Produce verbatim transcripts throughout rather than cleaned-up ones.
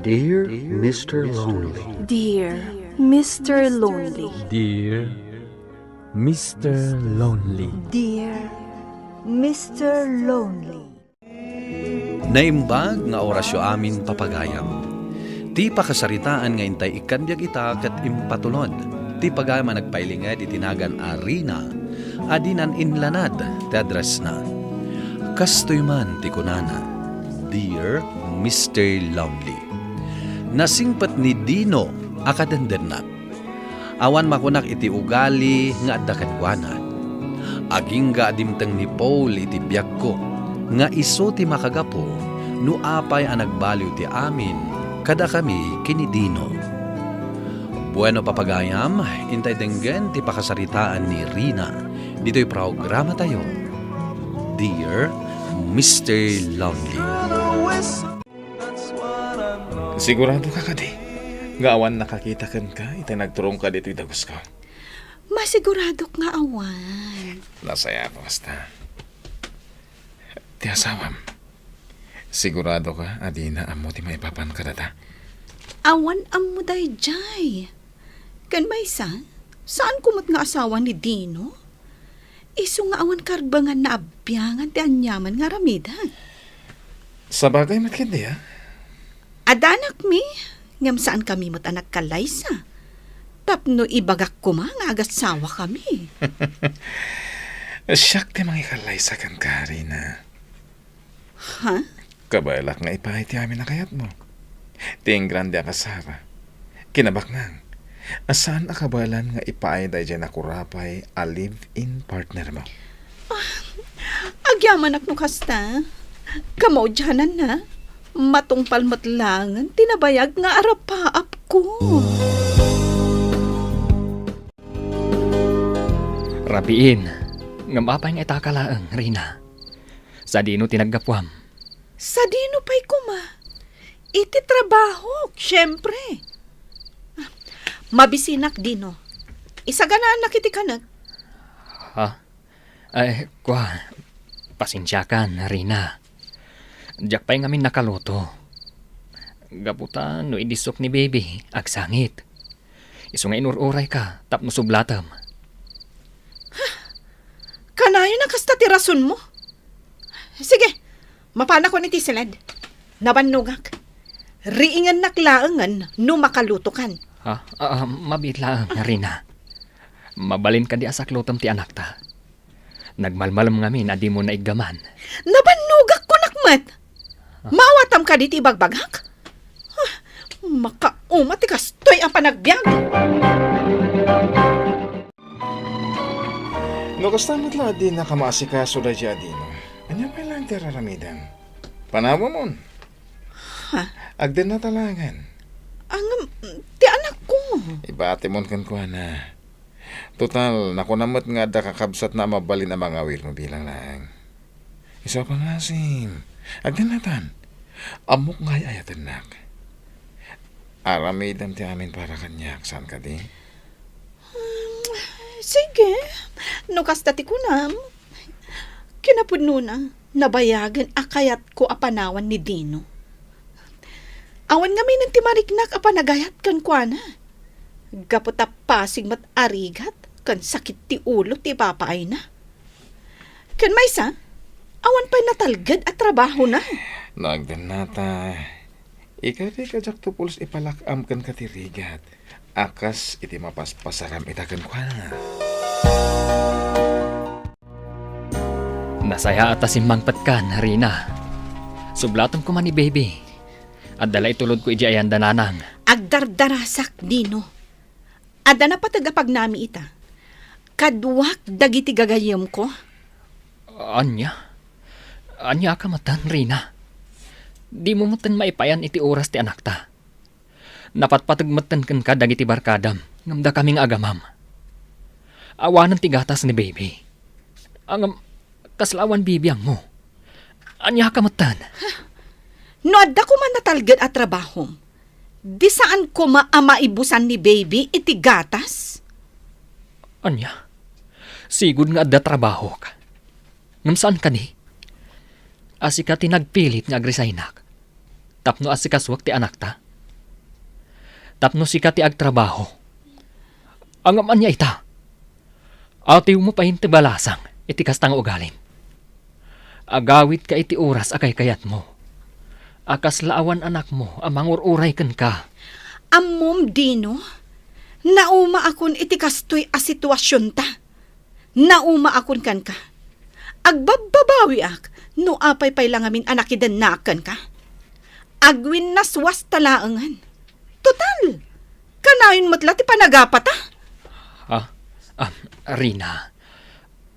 Dear Mister Lonely. Dear Mister Lonely. Dear Mister Lonely. Dear Mister Lonely. Naimbag nga orasyo amin, papagayam. Ti pakasaritaan nga intay ikkan biag ita ket impatulod ti pagayam a nagpailinged iti nagan a Rina a dinan inlanad ti addressna. Kastoy man ti kunana, "Dear Mister Lonely." Nasingpet ni Dino a kadendennak. Awan makunak iti ugali nga adda kenkuana. Agingga a dimteng ni Paul iti biagko nga isu ti makagapu no apay a nagbaliw ti amin kadakami ken ni Dino. Bueno, papagayam, intay denggen ti pakasaritaan ni Rina ditoy programatayo, Dear Mister Lonely. Sigurado ka kadi nga awan nakakita kenka iti nagturongka ditoy dagusko? Masiguradok nga awan. Nasayaat kasta. Ti asawam, sigurado ka a dina ammo ti maipapan kadata? Awan ammo daydiay. Ken maysa, saan ko met nga asawa ni Dino? Isu nga awan karbenganna a biangan ti aniaman nga aramiden. Sabagay met ketdi, a? Adda anakmi, ngem saankami met a nagkallaysa. Tapno ibagak koma nga agasawa kami. Siak ti mangikallaysa kenka, Rina. Ha? Kabaelak nga ipaay ti amin a kayatmo. Ti ingrande a kasara. Kinabaknang a saan a kabaelan nga ipaay daydiay nakurapay a live-in partner mo. Ah, agyamanak no kasta. Kamaudiananna, matungpal met laengen ti nabayag nga arapaapko. Rabiin, ngem apay nga itaka laeng, Rina? Sadino ti naggapuam? Sadino pay koma? Iti trabahok, siempre. Mabisinak, Dino. Isaganaanak iti kanek. Ha? Ay, kua, pasensiakan, Rina. Diak pay ngamin nakaluto. Gapu ta no idi isuk ni baby, agsangit. Isu nga inur-urayka tapno sublatem. Kanayon a kasta ti rasonmo? Sige, mapanakon iti siled. Nabannogak. Riingennak laengen no makalutokan. Ha? Ah, ah, mabiit laeng, Rina. Mabalin kadi a saklutem ti anakta. Nagmalmalem ngamin a dimo naiggaman. Nabannogak kunak met. Ah. Maawatam kadi ti ibagbagak? Ah, makauma ti kastoy a panagbiag. No kasta met la a dinaka maasikaso daydiay a Dino, ania pay laeng ti ar-aramidem? Panawemon. Ha? Agdennata laengen. Ngem, ti anakko. Ibatimon kenkuana. Total, nakunam met nga adda kakabsatna a mabalin a mangawil no bilang laeng. Isu a pangasim. Agdennatan. Ammok nga ay-ayatennak. Aramidem ti amin para kaniak, saan kadi? Hmm, sige. No kasta ti kunam. Kinapudnona, nabayagen a kayatko a panawan ni Dino. Awan ngamin ti mariknak a panagayat kenkuana. Gapu ta pasig met a rigat ken sakit ti ulo ti ipapaayna. Ken maysa, awan pay natalged a trabahona. No agdennata, ikari kadiakto pulos ipalak-am kenka ti rigat a kas iti mapaspasaram ita kenkuana. Nasayaat a simmangpetkan, Rina. Sublatem koma ni baby. Adda la itulodko idiay ayan da nanang. Agdardarasak, Dino. Adda napateg a pagnami ita. Kaduak dagiti gagayyemko. Ania? Ania ka metten, Rina? Dimo metten maipayan iti oras ti anakta. Napatpateg metten kenka dagiti barkadam, ngem dakami nga agamam. Awanen ti gatas ni baby. Ngem, kasla awan bibiangmo. Ania ka metten? No adda koma natalged a trabahom, di saan koma a maibusan ni baby iti gatas? Ania? Sigud nga adda trabahok. Ngem saan kadi? A sika ti nagpilit nga agresignak tapno asikasuak ti anakta? tapno sika ti agtrabaho. Ngem ania ita? Atiwmo pay ti balasang iti kasta nga ugalim. Agawidka iti oras a kaykayatmo. A kasla awan anakmo a mangur-uray kenka. Ammom, Dino, naumaakon iti kastoy a situasionta. Naumaakon kenka. Agbabbabawiak no apay pay la ngamin a nakidennaak kenka. Agwinnaswasta laengen. Total, kanayon met la ti panagapata. Ah, ah, Rina,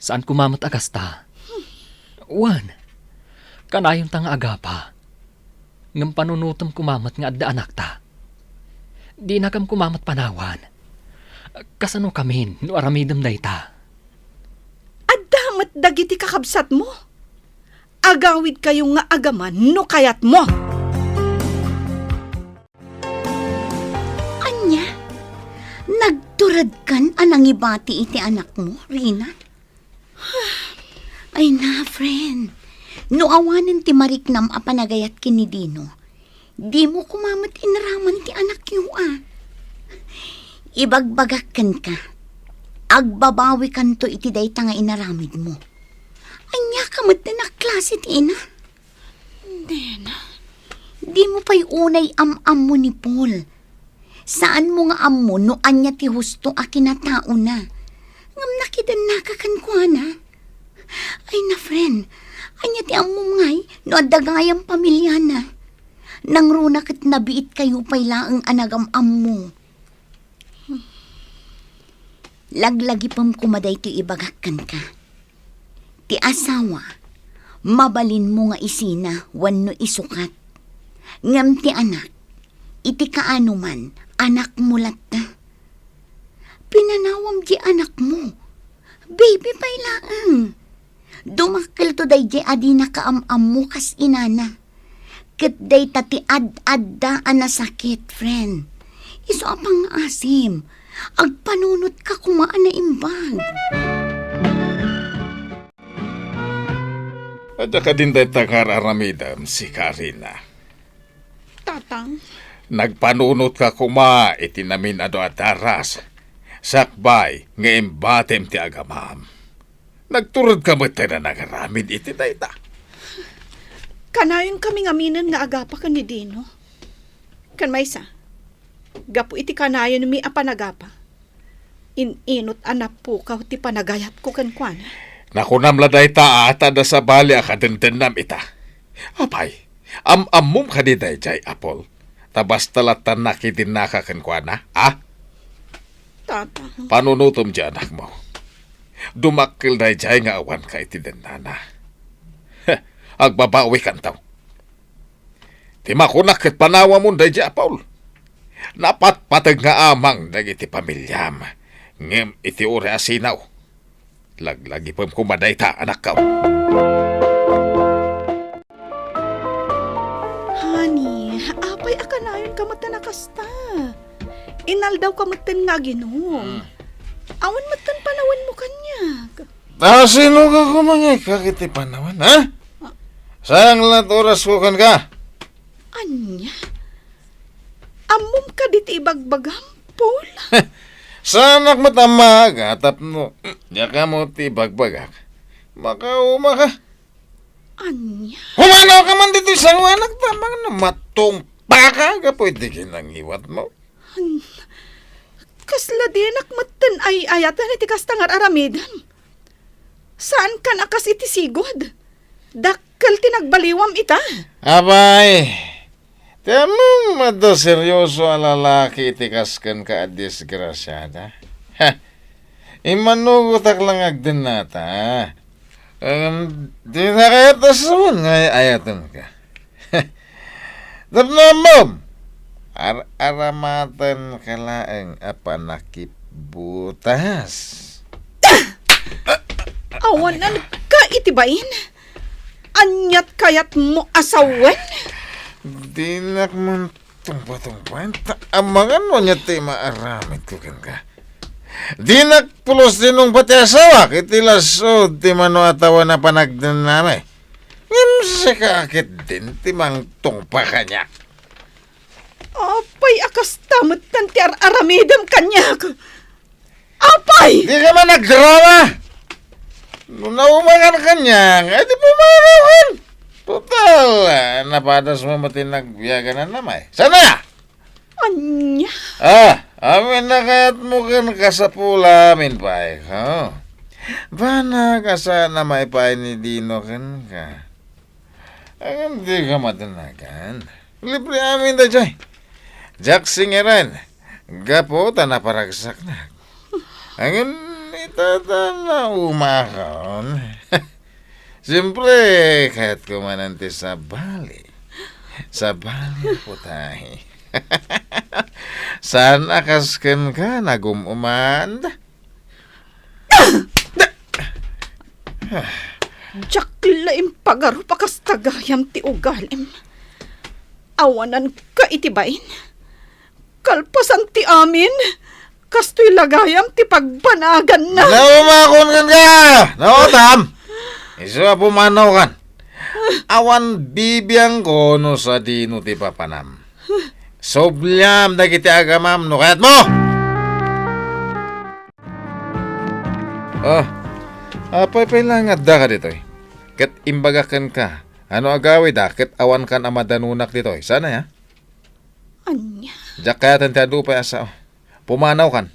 saan koma met a kasta. Wen, kanayonta nga agapa. Ngem panunotem koma met nga adda anakta. Dinakam koma met panawan. Kasanokamin no aramidem dayta? Adda met dagiti kakabsatmo. Agawidkayo nga agaman no kayatmo. Ania? Nagturedkan a nangibati iti anakmo, Rina? Ay na, friend. No awanen ti mariknam a panagayat ken ni Dino, dimo koma met inaraman ti anakyo a. Ibagbagak kenka, agbabawikanto iti dayta nga inaramidmo. Ania ka met a klase ti ina? Nena, dimo pay unay am-ammo ni Paul. Saanmo nga ammo no ania ti husto a kinataona. Ngem nakidennaka kenkuana. Ay na, friend, ania ti ammom ngay no adda gayam pamiliana? Nangruna ket nabiitkayo pay laeng a nagam-ammo. Laglagipem koma daytoy ibagak kenka. Ti asawa, mabalinmo nga isina wenno isukat. Ngem ti anak, iti kaanoman, anakmo latta. Pinanawam diay anakmo. Baby pay laeng. Dumakkelto daydiay a dina kaam-ammo kas inana. Ket dayta ti ad-adda a nasakit, friend. Isu a pangngaasim, agpanunotka koma a naimbag. Adda kadin dayta nga ar-aramidem, sika, Rina? Tatang. Nagpanunotka koma iti namin-adu a daras, sakbay nga imbatim ti agamam. Nagturedka met a nangaramid iti dayta. Kanayonkami ngaminen nga agapa ken ni Dino. Ken maysa, gapu iti kanayonmi a panagapa, in-inot a napukaw ti panagayatko kenkuana. Nakunam la dayta a ta adda sabali a kadendennam ita. Apay, am-ammom kadi daydiay, Apol? Ta basta latta nakidennaka kenkuana, a? Tata. Panunotem ti anakmo. Dumakkel daydiay nga awanka iti dennana. Heh, agbabawikanto. Ti makunak ket panawamon daydiay a Paul. Napatpateg nga amang dagiti pamiliam, ngem iti uray a sinaw, laglagipem koma dayta, anakko. Honey, apay a kanayonka met a nakasta? Inaldawka metten nga aginom. Hmm. Awan metten panawanmo kaniak. Ta sino ka kumangikak iti panawan, ha? Ah. Sayang la't orasko kenka. Ania? Ammom kadi ti ibagbagam, Paul? Saanak met a maaga tapno diak ammo ti ibagbagak. Makauma ka. Ania? Humanawka man ditoy sanguanak, ta mangano matungpaka gapu iti kinangiwatmo. An-, kasla dinak metten ay-ayaten iti kasta nga ar-aramidem. Saankan a kas iti sigud. Dakkel ti nagbaliwam ita. Apay, ti ammom adda serioso a lalaki iti kas kenka a disgrasiada? Ha! Immanugotak la nga agdennata. Ngem dina kayat a sawen nga ay-ayatenka. Tapno ammom, ar-aramatenka laeng a panakipbutas. Awanan ka iti bain? Aniat kayatmo a sawen? Dinak man tungpa-tungpaen, ta amangan no ania ti maaramidko kenka. Dinak pulos dinungpa ti asawak iti lasud ti mano a tawen a panagdennami. Ngem sika ketdin ti mangtungpa kaniak. Apay a kasta met ti ar-aramidem kaniak? Apay! Dika man agdrama! No naumakan kaniak, ay di pumanaw kan. Total, ah, napadas mo met ti nagbiag a namay. Sana! Ania? Ah, amin na kayat mo kan kasapula amin pay, ha? Bana kasa na maipaay ni Dino kenka. Agam di ka madanagan. Libre amin da jay. Jack Singeren. Gapo ta naparagsaknak. Agam ita ta naumakon. Siyempre, kayat ko manen ti sabali. Sabali, putay. Saan a kas kenka, nagum-uman? Diak la impagarup a kasta gayam ti ugalim. Awananka iti bain. Kalpasan ti amin, kastoy la gayam ti pagbanaganna. Naumakon kenka! Naotam! Isu a pumanaw kan. Awan bibiangko no sadino ti papanam. Subliam dagiti agamam no kayatmo! Ah, apay pay la nga adda ka ditoy? Ket imbagak kenka, ano agawida ket awan kan a madanunak ditoy? Sana ya? Ania? Diak kayaten ti adu pay a sao. Pumanaw kan.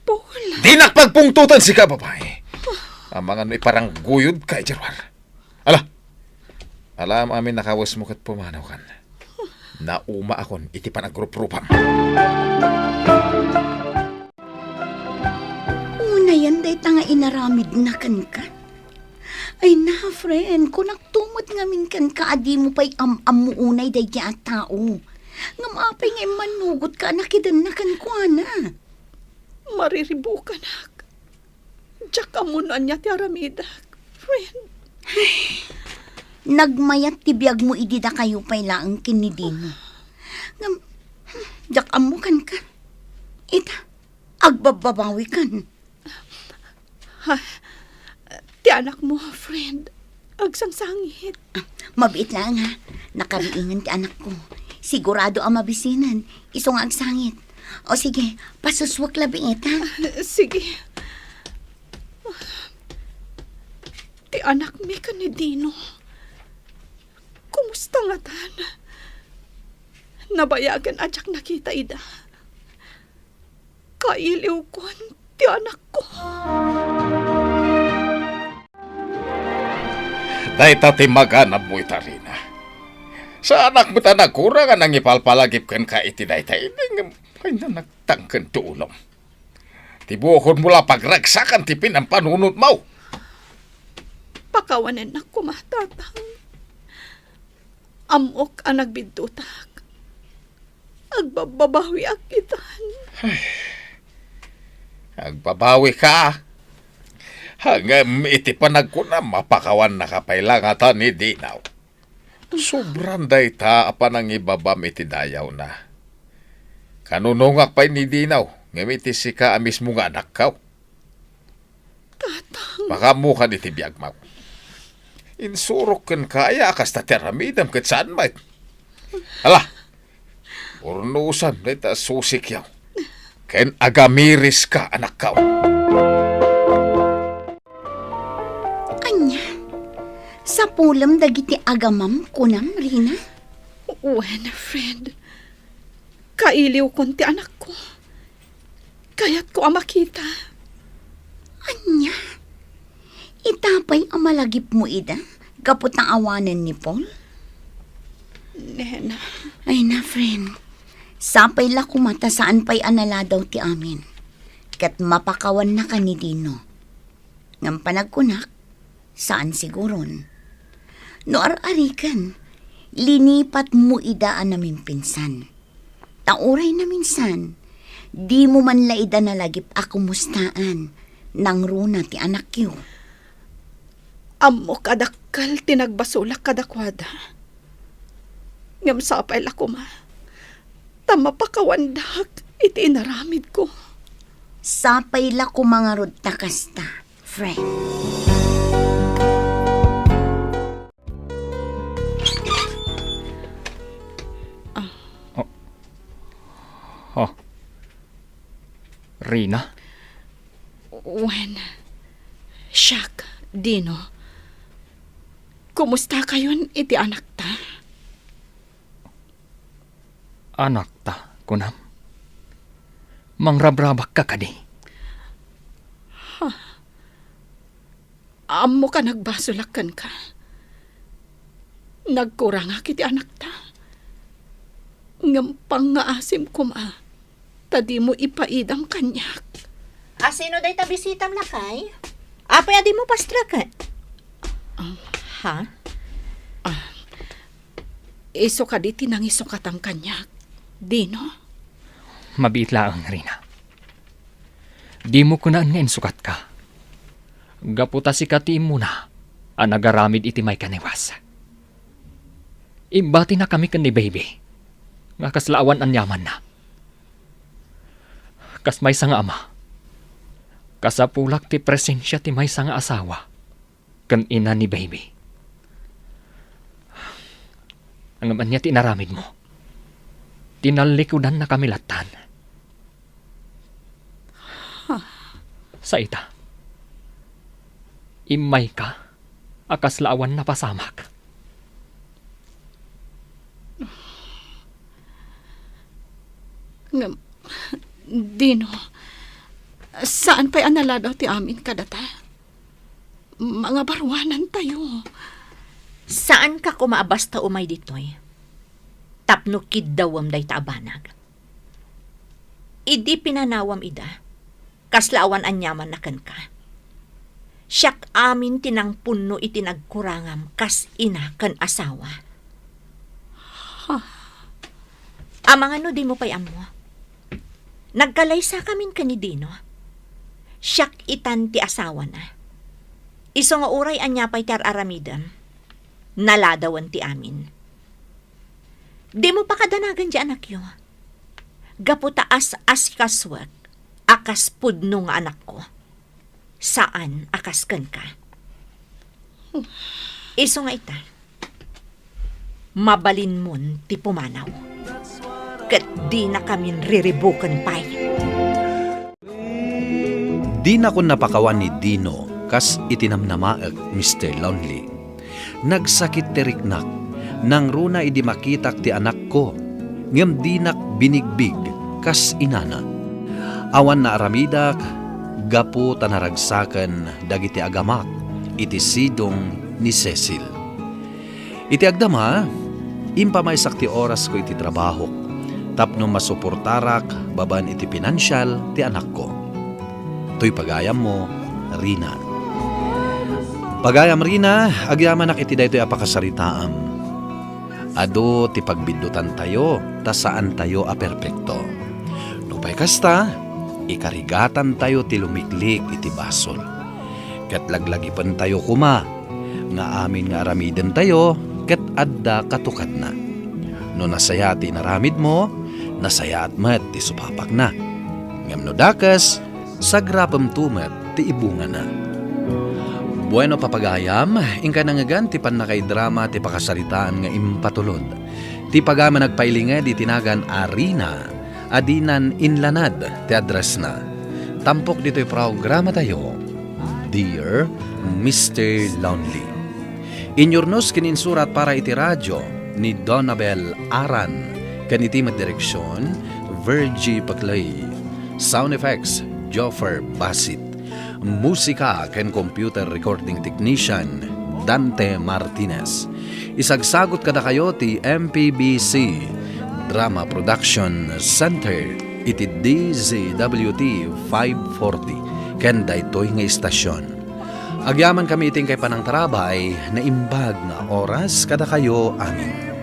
Paul. Dinak pagpungtotan sika, babae. Amangan no iparangguyod ka, Jerwar. Ala. Alam amin nakawes mo ket pumanaw kan. Nauma akon iti panagruprupam. Unayan dayta nga inaramidna kenka. Ay na, friend, kunak tumod ngamin kenka a di mo pay am-ammo unay daydi a tao. Ngem apay nga immannugot ka a nakidenna kenkuana? Mariribukanak. Diak ammo no ania ti aramidak, friend. Nagmayat ti biagmo idi dakayo pay laeng ken ni Dino. Ngem, diak ammo kenka. Ita, agbabbabawikan. Ha? Ti anakmo, friend. Agsangsangit. Ah, mabiit laeng, ha? Nakariingen ti anakko. Sigurado a mabisinen. Isu nga agsangit. O sige, pasuswek la biit, ha? Ah, sige. Ti anakmi ken ni Dino. Kumusta ngatan? Nabayagen a diak nakita ida. Kailiwkon ti anakko. Dayta ti maganabmo ita, Rina. Saanak met a nagkurang a nangipalpalagip kenka iti dayta idi, ngem ay nanagtang ken ti ulom. Ti bukodmo la pagragsakan ti pinampanunotmo. Pakawanennak koma, Tatang. Ammok a nagbiddutak. Agbabbabawiak itan. Ay, agbabawika. Ngem iti panagkunam, mapakawannaka pay la ngata ni Dino. Sobran dayta a panangibabam iti dayawna. Kanunongak pay ni Dino, ngem iti sika a mismo nga anakko. Tatang. Makaammokan iti biagmo. Insurok kenka aya a kasta ti aramidem ket saan met. Ala, urnosam dayta a susikyo. Ken agamiriska, anakko. Ania? Sapulem dagiti agamam, kunam, Rina? Wen, friend. Kailiwkon ti anakko. Kayatko a makita. Ania? Ita pay a malagipmo ida gapu ta awanen ni Paul? Nena. Ay na, friend. Sapay la koma ta saan pay a naladaw ti amin. Ket mapakawannaka ni Dino. Ngem panagkunak, saan siguron. No ar-ariken, linipatmo ida a namimpinsan. Ta uray naminsan, dimo man la ida nalagip a kumustaan, nangruna ti anakyo. Ammok a dakkel ti nagbasolak kadakuada. Ngem sapay la koma, ta mapakawandak iti inaramidko. Sapay la koma ngarud ta kasta, friend. Ah. Oh, Rina? Wen, siak, Dino. Kumustakayon iti anakta? Anakta, kunam? Mangrabrabakka kadi? Ha? Ammoka nagbasolak kenka. Nagkurangak iti anakta. Ngem pangngaasim koma ta dimo ipaidam kaniak. A, sino dayta bisitam, lakay? Apay a dimo pastreken? Ah. Ha? Ah, isu kadi ti nangisukatam kaniak, Dino? Mabiit laeng, Rina. Dimo kunaen nga insukatka. Gapu ta sika ti immuna a nagaramid iti maikaniwas. Imbatinakami ken ni Baby nga kasla awan aniamanna. Kas maysa nga ama, kasapulak ti presensia ti maysa nga asawa ken ina ni Baby. Ngem ania ti inaramidmo? Tinallikudannakami lattan. Sa ita, immayka a kasla awan napasamak. Ngem, Dino, saan pay a naladaw ti amin kadata. Mangabaruanantayo. Saanka koma a basta umay ditoy tapno kiddawem dayta a banag. Idi pinanawam ida, kasla awan aniamanna kenka. Siak amin ti nangpunno iti nagkurangam kas ina ken asawa. Ha? Amangan no dimo pay ammo. Nagkalaysakamin ken ni Dino. Siak itan ti asawana. Isu nga uray ania pay ti ar-aramidem, naladawen ti amin. Dimo pakadanagan ti anakyo. Gapu ta as-asikasuek a kas pudno nga anakko. Saan a kas kenka. Isu nga ita, mabalinmon ti pumanaw. Ket dinakamin riribuken pay. Dinakon napakawan ni Dino kas iti namnamaek, Mister Lonely. Nagsakit ti riknak, nangruna idi makitak ti anakko, ngem dinak binigbig kas inana. Awan naaramidak gapu ta naragsaken dagiti agamak iti sidong ni Cecil. Iti agdama, impamaysak ti orasko iti trabahok tapno masuportarak babaen iti pinansial ti anakko. Toy pagayammo, Rina. Pagayam, Rina, agyamanak iti daytoy a pakasaritaam. Adu ti pagbiddutantayo ta saantayo a perpekto. Nupay kasta, ikarigatantayo ti lumiklik iti basol. Ket laglagipentayo koma nga amin nga aramidentayo ket adda katukadna. No nasayaat ti inaramidmo, nasayaat met ti supapakna. Ngem no dakes, sagrapemto met ti ibungana. Bueno, papagayam, inkay nangngegan ti pannakaidrama ti pakasaritaan nga impatulod. Ti pagayam a nagpailinged iti nagan a Rina a dinan inlanad ti addressna. Tampok ditoy programatayo, Dear Mister Lonely. Inyurnos ken insurat para iti radio ni Donabel Aran, ken iti met direksion, Virgie Paclay. Sound effects, Joffer Basit. Musika ken computer recording technician, Dante Martinez. Isagsagut kadakayo ti M P B C Drama Production Center iti D Z W T five forty ken daytoy nga istasion. Agyamankami iti inkay panangtarabay, naimbag nga oras kadakayo amin.